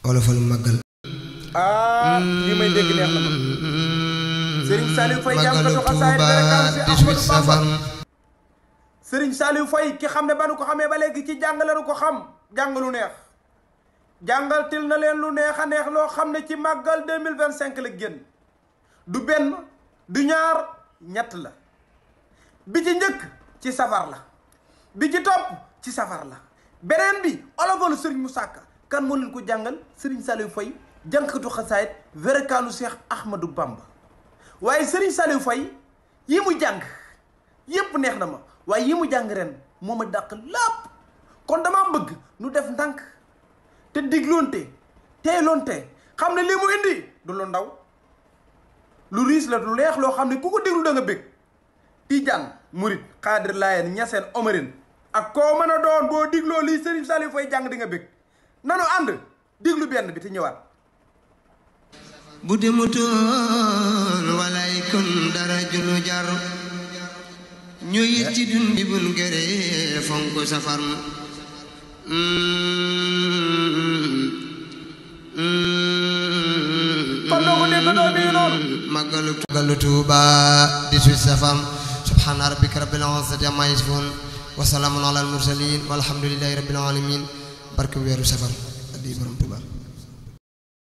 olofal màggal. li may dégg neex na ma. Serigne Saliou Faye jàngkatu xasaayid Serigne Saliou Faye ki xam ne ba nu ko xamee ba léegi ci jàng la nu ko xam jàng lu neex jàngal til na leen lu neex a neex loo xam ne ci màggal 2025 la génn du benn du ñaar ñett la bi ci njëkk ci safar la bi ci topp ci safar la beneen bi olofalu Serigne Moussa Ka kan moo leen ko jàngal Serigne Saliou Faye jàngkatu xasaayid werekaanu Cheikh Ahmadou Bamba waaye Serigne Saliou Faye yi mu jàng yépp neex na ma waaye yi mu jàng ren moo ma dàq lépp kon dama bëgg nu def ndànk te digloonte teeloonte xam ne li mu indi du lu ndaw lu riis la lu leex loo xam ne ku ko déglu da nga bëgg Tijaan murit xaadir laayeen ñaseen omarin ak koo mën a doon boo digloo lii Serigne Saliou Faye jàng di nga bëgg nanu ànd diglu benn bi te ñëwaat bu demutoon walay kon dara julu jar ñu yit ci dun di bun gere fonk safar kon doo ko dégg doo bii noonu magalu Tuuba 18 safar subhana rabbika rabbil izzati amma yasifun wa salamun ala al mursalin walhamdulillahi rabbil alamin barke weeru safar addi borom Tuuba